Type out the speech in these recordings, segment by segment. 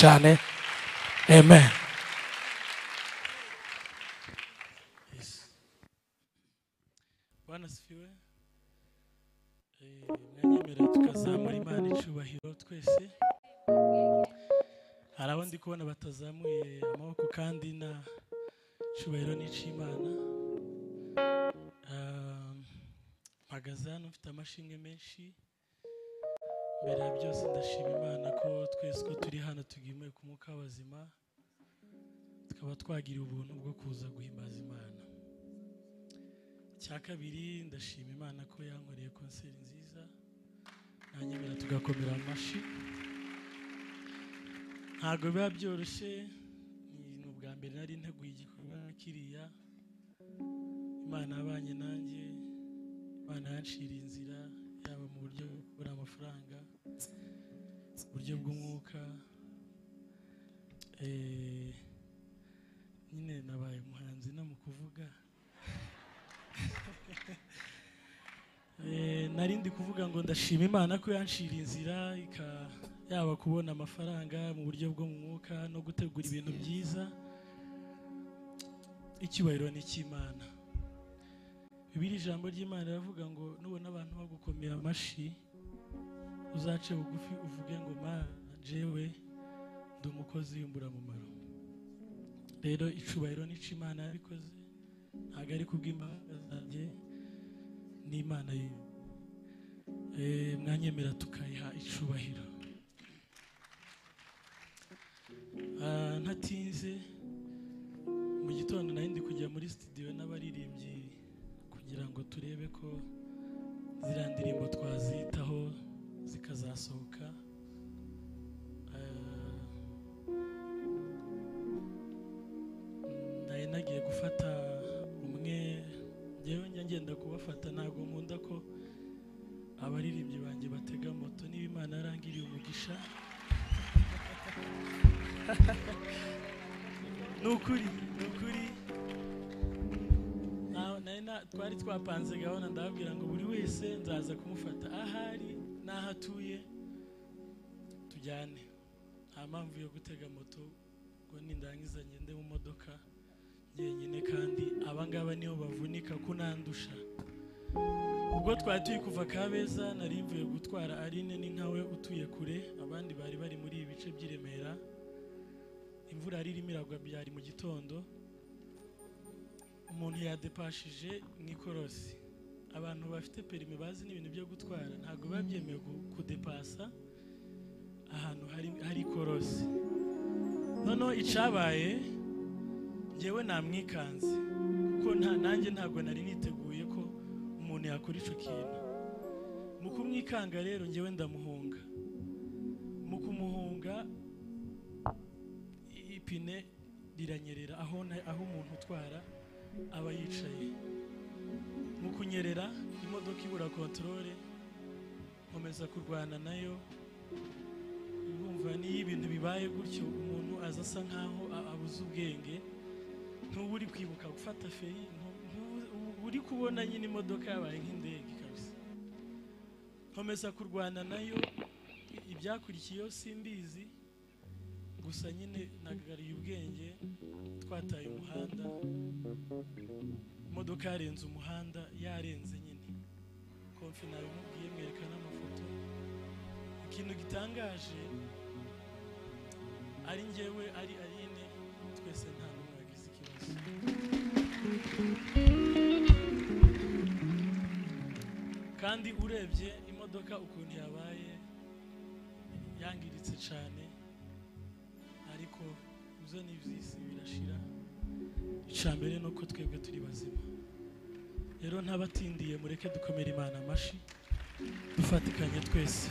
cyane. Amen. Bwana asifiwe. Mwanyemera tukazamura Imana icubahiro twese. Hari abo ndi kubona batazamuye amaboko kandi na cubahiro n'icimana. Mpagaze hano mfite amashimwe menshi. Mbere ya byose ndashima Imana ko twese ko turi hano tugimwe ku mwuka w'abazima, tukaba twagiriye ubuntu bwo kuza guhimbaza Imana. Icya kabiri ndashima Imana ko yankoreye konseri nziza, nanyemera tugakomera amashi. Ntabwo biba byoroshye, ni ubwa mbere nari nteguye igikorwa kiriya. Imana yabanye nanjye, Imana yanciriye inzira, yaba mu buryo bwo kubona amafaranga, uburyo bw'umwuka. Nyine nabaye umuhanzi no mu kuvuga. Nari ndi kuvuga ngo ndashima Imana ko yanciriye inzira, yaba kubona amafaranga mu buryo bwo mu mwuka no gutegura ibintu byiza. Icyubahiro ni icy'Imana. Bibiri ijambo ry'Imana riravuga ngo nubona abantu bagukomera amashi uzace bugufi uvuge ngo ma jewe ndi umukozi w'imburamumaro. Rero icubahiro ni icy'Imana yabikoze, ntabwo ari kubw'imbaraga zanjye, n'Imana ye. Mwanyemera tukayiha icubahiro. Ntatinze, mu gitondo nari ndi kujya muri studio n'abaririmbyi kugira ngo turebe ko ziriya ndirimbo twazitaho zikazasohoka. Nari nagiye gufata umwe, njyewe njya ngenda kubafata, ntabwo nkunda ko abaririmbyi banjye batega moto. Niba Imana yarangiriye umugisha, nukuri nukuri twari twapanze gahunda, ndababwira ngo buri wese nzaza kumufata ahari n'aho atuye tujyane. Nta mpamvu yo gutega moto ngo nindangiza ngende mu modoka njyenyine, kandi abangaba niho bavunika kunandusha. Ubwo twari turi kuva Kabeza, nari mvuye gutwara Aline ni nkawe utuye kure, abandi bari bari muri ibi bice by'i Remera. Imvura yari irimo iragwa, byari mu gitondo. Umuntu yadepashije mu ikorosi. Abantu bafite perimi bazi n'ibintu byo gutwara ntabwo biba byemewe kudepasa ahantu hari ikorosi. Noneho icabaye, njyewe namwikanze kuko nanjye ntabwo nari niteguye ko umuntu yakora ico kintu. Mu kumwikanga rero njyewe ndamuhunga. Mu kumuhunga ipine riranyerera aho umuntu utwara aba yicaye. Mu kunyerera imodoka ibura controle, nkomeza kurwana nayo. Urumva niyo ibintu bibaye gutyo umuntu aza asa nkaho abuze ubwenge, ntuba uri kwibuka gufata feri, uri kubona nyine imodoka yabaye nk'indege kabisa. Nkomeza kurwana nayo, ibyakurikiyeho simbizi, gusa nyine nagariye ubwenge. Twataye umuhanda, imodoka yarenze umuhanda, yarenze nyine. Konfi nabimubwiye, mwereka n'amafoto. Ikintu gitangaje, ari njyewe ari Aline, twese nta n'umwe wagize ikibazo. Kandi urebye imodoka ukuntu yabaye yangiritse cyane, ariko ibyo ni iby'isi birashira. Icambere nuko twebwe turi bazima. Rero ntabatindiye, mureke dukomere Imana amashi dufatikanye twese.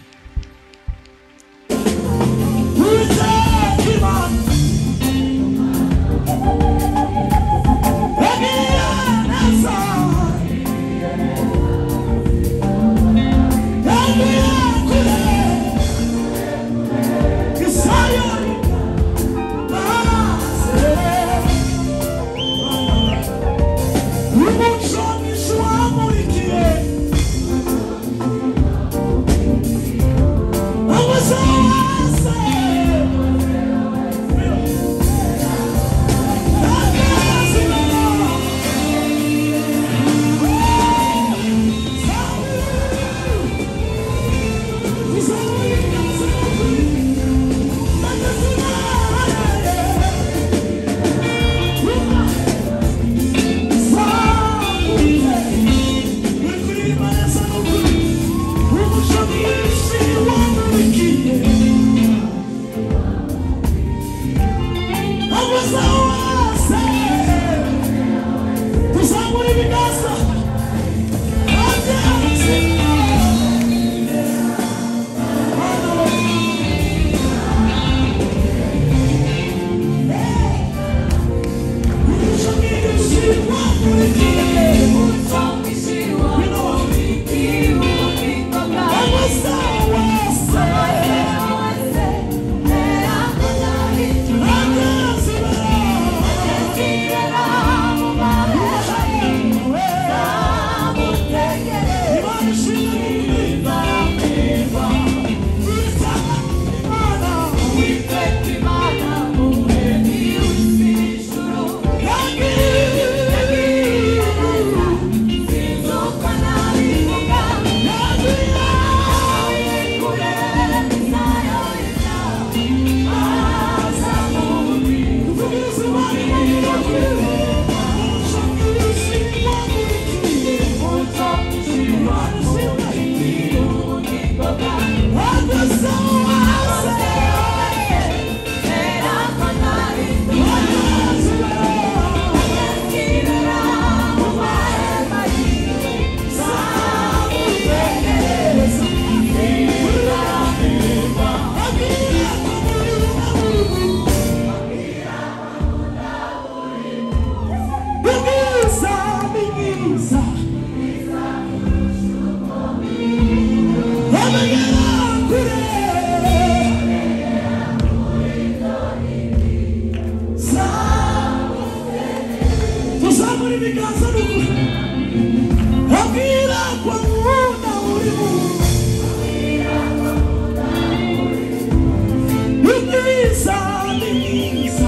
Mwiza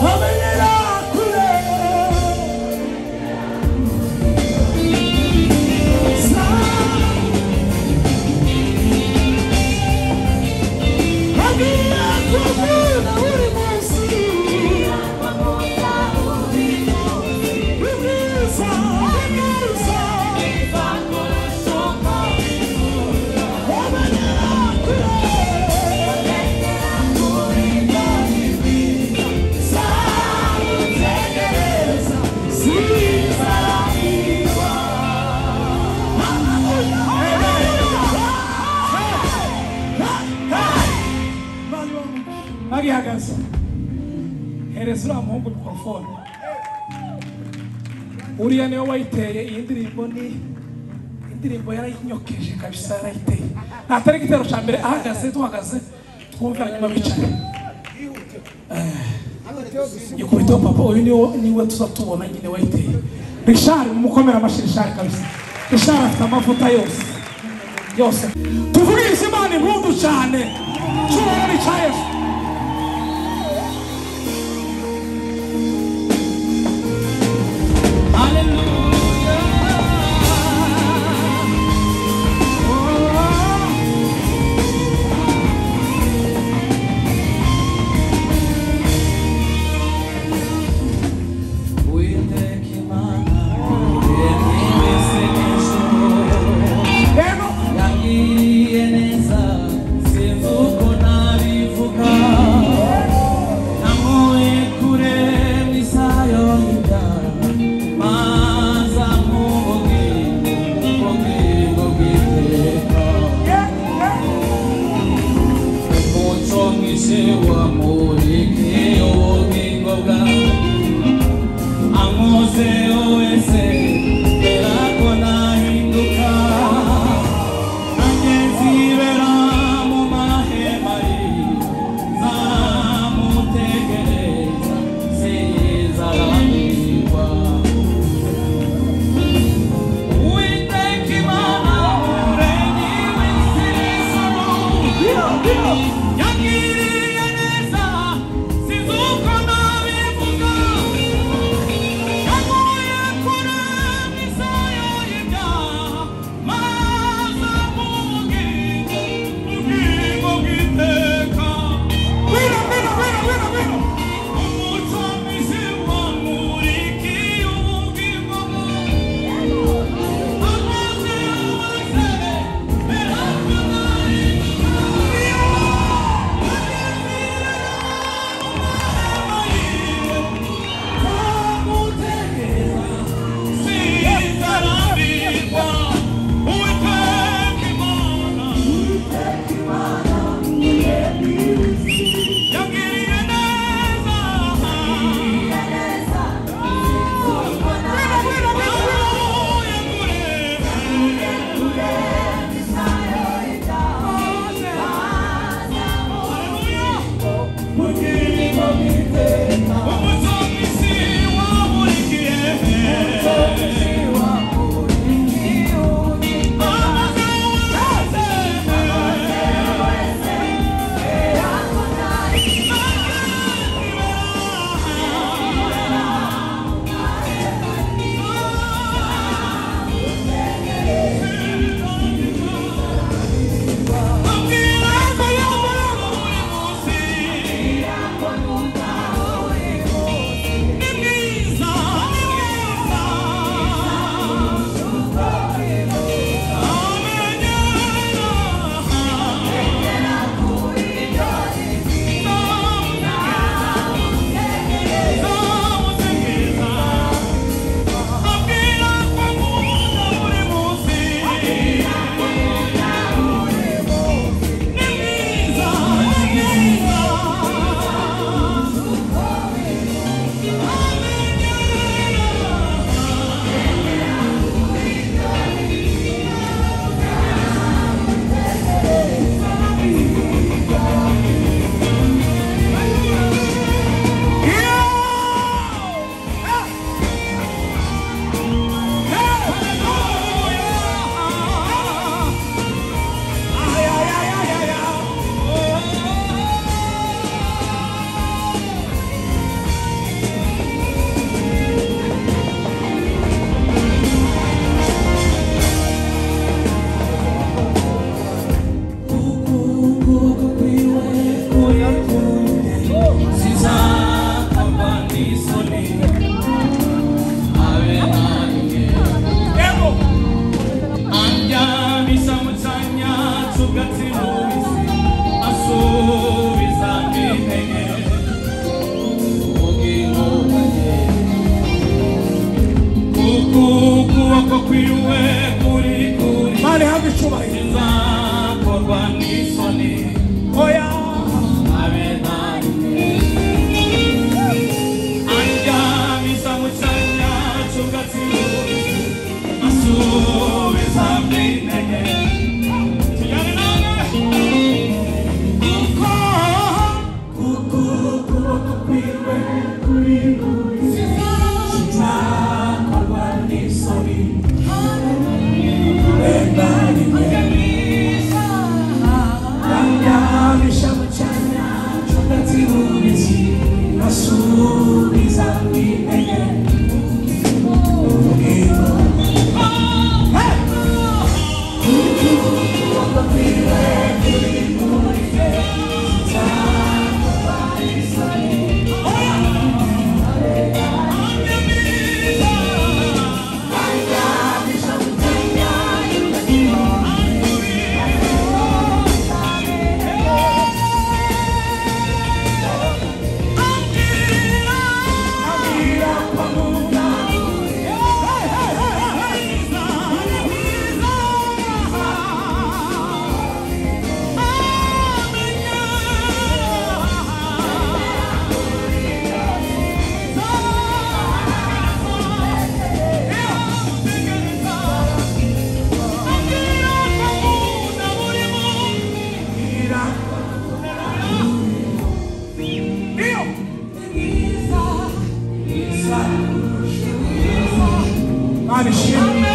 amenyera kure agiye kuvuna buri munsi. Mwiza, mwiza amenyera kure. Zamutegereza sizarahirwa. Bagihagaze hereza uriya muhungu mikorofone, uriya niwe wayiteye iyi ndirimbo. Ni indirimbo yarayinyokeje kabisa, yarayiteye. Ntatari igitero cya mbere ahagaze, duhagaze twumve, hanyuma bicare. Ikubiteho papa. Uyu niwe tuza tubona nyine wayiteye. Richard, mumukomere amashyi Richard kabisa. Richard afite amavuta yose yose. Tuvugirize Imana impundu cyane. Cyubahiro ni icya Yesu. Uwiteka Imana yemwe isengesho Yego. yangiriye neza, sinzi uko nabivuga. Nankuye kure mu isayo y'ibyaha, maza mu bugingo, bugingo bw'iteka. Umuco mwinshi wamurikiye ubugingo bwawe, ankozeho wese ko nahinduka. Nanjye nzibera mu mahema ye, nzamutegereza sinzarambirwa. Uwiteka Imana muremyi w'isi n'ijuru, yangiriye neza, sinzi uko nabivuga. Yankuye kure mu isayo y'ibyaha, maze mu bugingo, bugingo bw'iteka. Wino, wino, wino, wino, wino. Umuco mwinshi wamurikiye ubugingo bwawe, amaze wese mbere ko nahinduka. kwiwe kuri kuri Imana ihabwe icyubahiro. Sinzakorwa n'isoni. Oya. Abe narimwe. Andyamisa mu cyanya cy'ubwatsi bubisi, asubiza intege. Tujyane namwe. Kuko Kuko ukuboko kwiwe kuri kuri sinzakorwa n'isoni. Abe narimwe. Andyamisha mu cyanya cy'ubwatsi bubisi, asubiza intege. Ubugingo. Hey! Kuko ukuboko kwiwe kuri kuri sinzakorwa n'isoni. Oya! Andyamisha mu cyanya cy'ubwatsi bubisi. Imana ishimwe.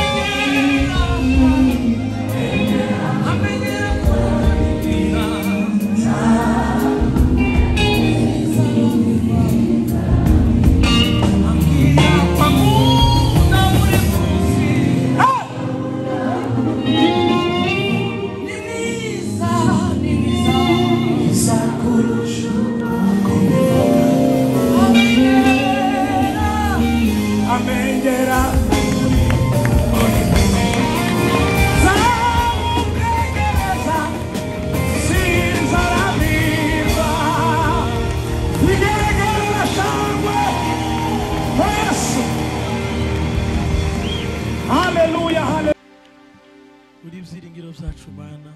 Amengera. Nzamutegereza, sinzarambirwa. Igeregere irashangwe. Yesu. Haleluya, haleluya. Uri ibyiringiro byacu Mana,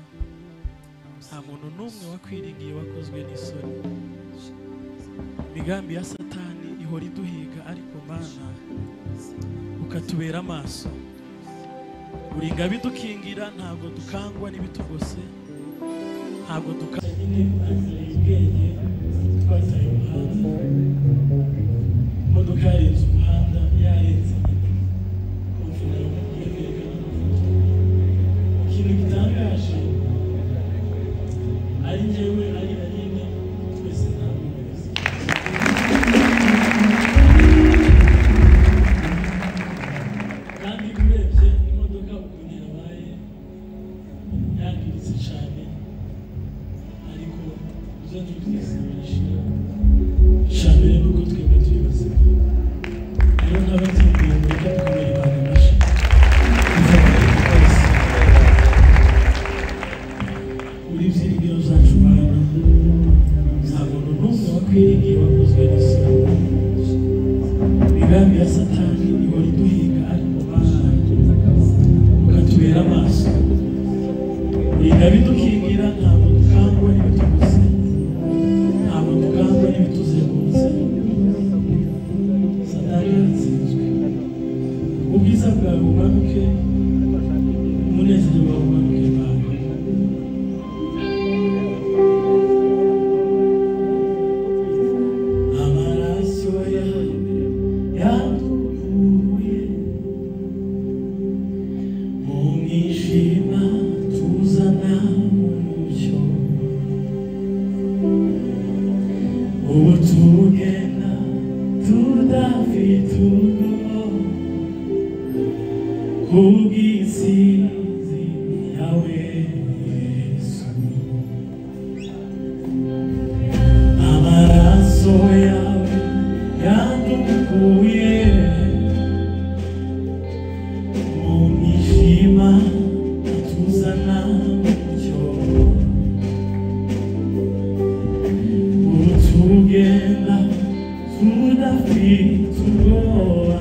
nta muntu n'umwe wakwiringiye wakozwe n'isoni. Imigambi ya Satani ihora iduhiga, ariko Mana ukatubera amaso. Uri ingabo idukingira, ntabwo dukangwa n'ibitugose, ntabwo dukangwa nyine ubwenge. Twataye umuhanda, imodoka yarenze umuhanda, yarenze nyine konfina yerekana amafoto. Ikintu gitangaje, ari njyewe ari Aline, twese ntabwo mubizi. Kandi urebye imodoka ukuntu yabaye yangiritse cyane, ariko ibyo ntibyiza birashira. Icya mbere ni uko twebwe turi bazima. Rero ntabatindiye, mureke dukomere Imana amashyi. Uri ibyiringiro byacu Mana, nta muntu n'umwe wakwiringiye wakozwe n'isoni. Imigambi ya Satani ihora iduhiga, ariko Mana ukatubera amaso. Uri ingabo idukingira, ntabwo dukangwa n'ibitugose, ntabwo dukangwa n'ibituzengurutse. Satani yaratsinzwe. Ubwiza bwawe bumanuke, umunezero wawe umanuke Mana. Amaraso yawe yadukuye mu mwijima, tuzana mu mucyo. Ubu tugenda tudafite ubwoba kubw'intsinzi yawe Yesu. Amaraso yawe yadukuye mu mwijima, atuzana mu mucyo. Ubu tugenda tudafite ubwoba.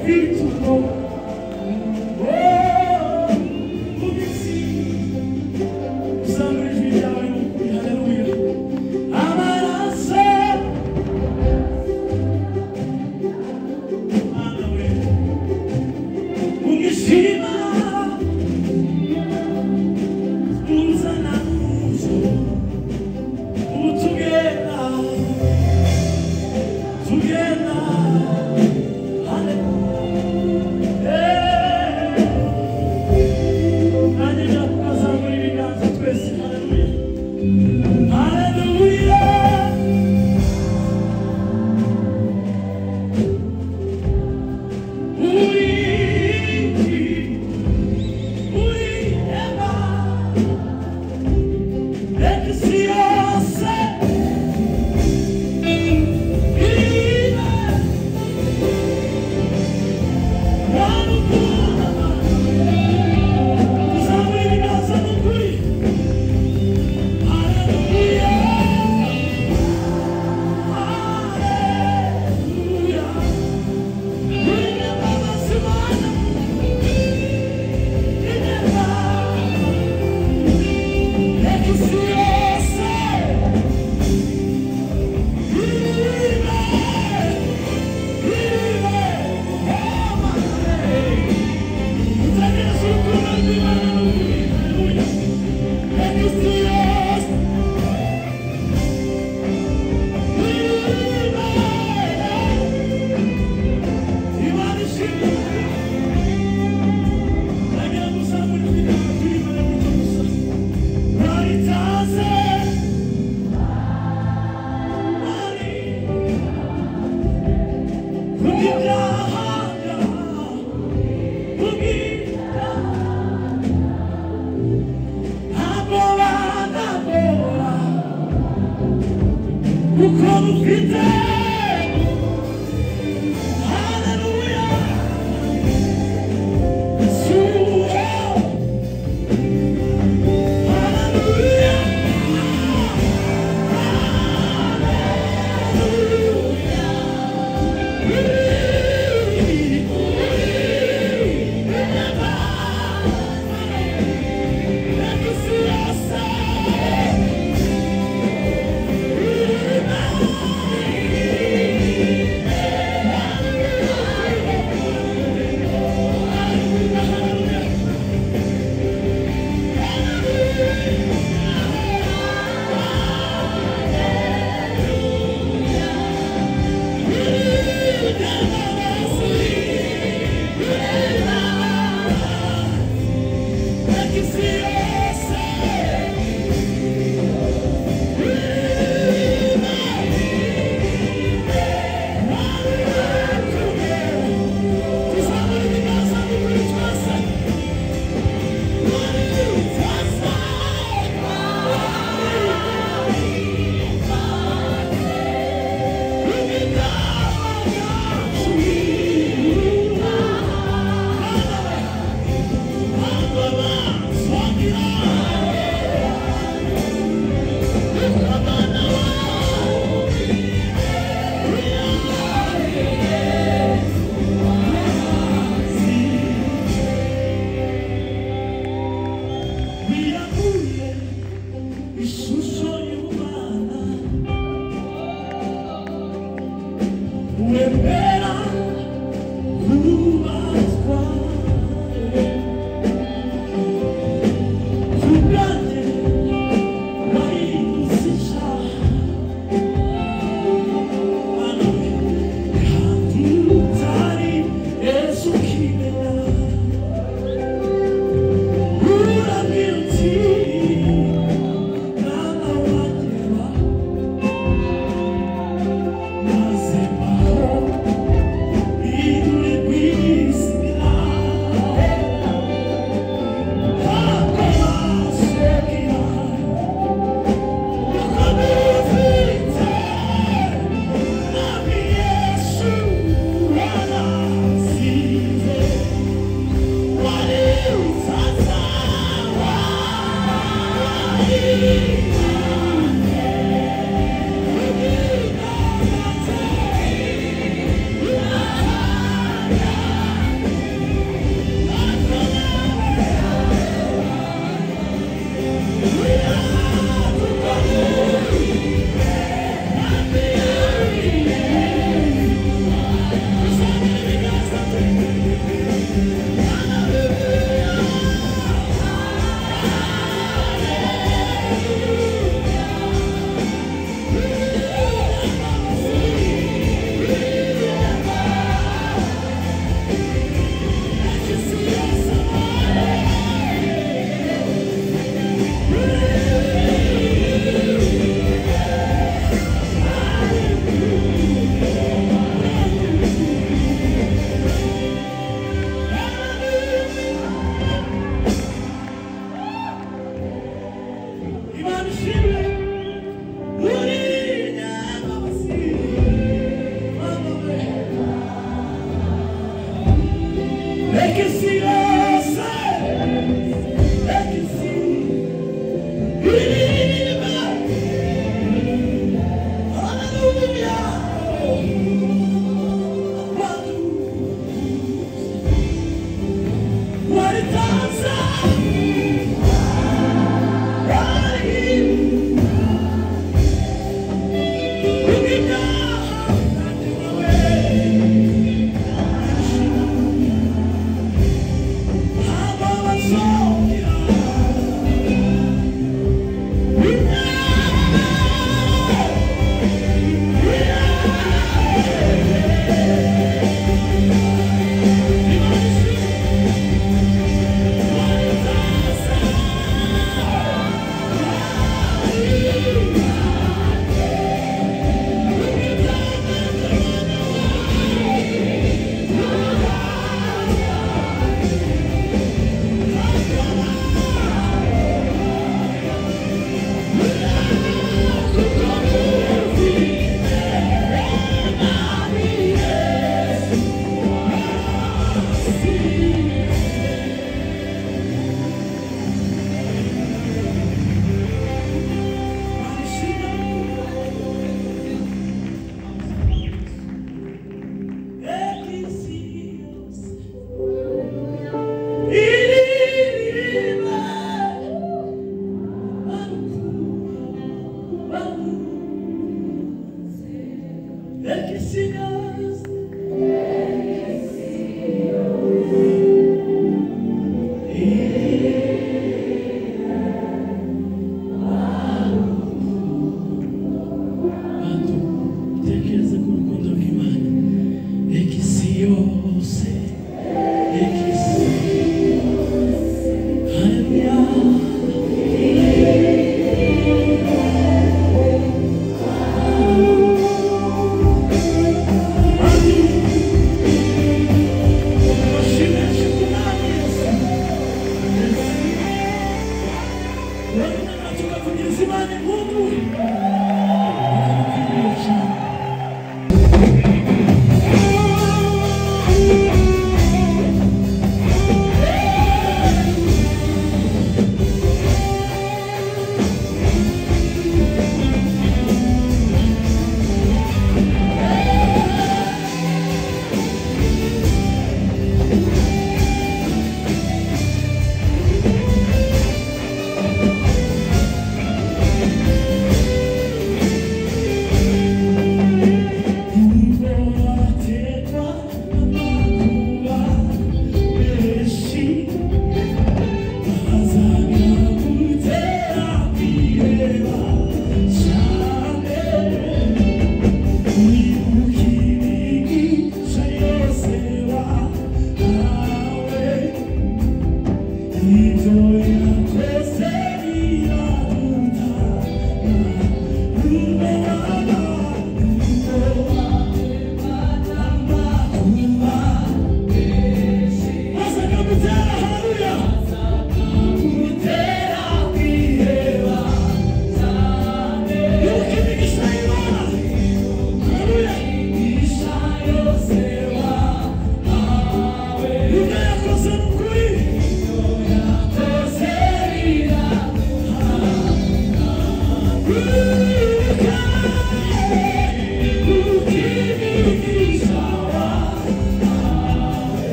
Ufite ubwoba. Oh, ugisi uzamura ijwi ryawe mu kuri. Haleluya. Amaraso Mana we umwishima unzana mu nzu ubu tugenda tugenda. Haleluya. Yeah.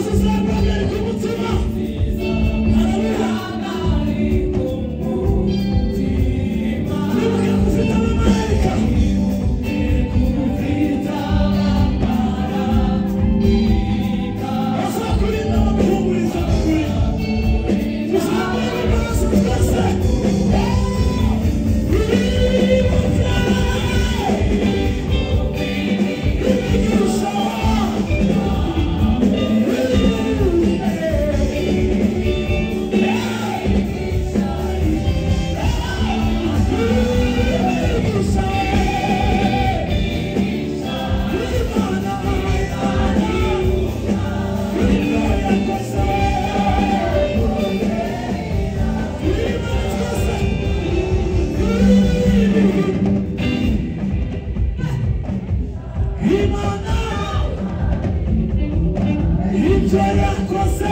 Tuzamwongera ku mutima. Haleluya. Twibuke ko ufite abamarayika. Bazakurinda baguhumuriza ukuri. Tuzamure imbabazi twese. Twibuke imigisha. Imana ibyo yakoze.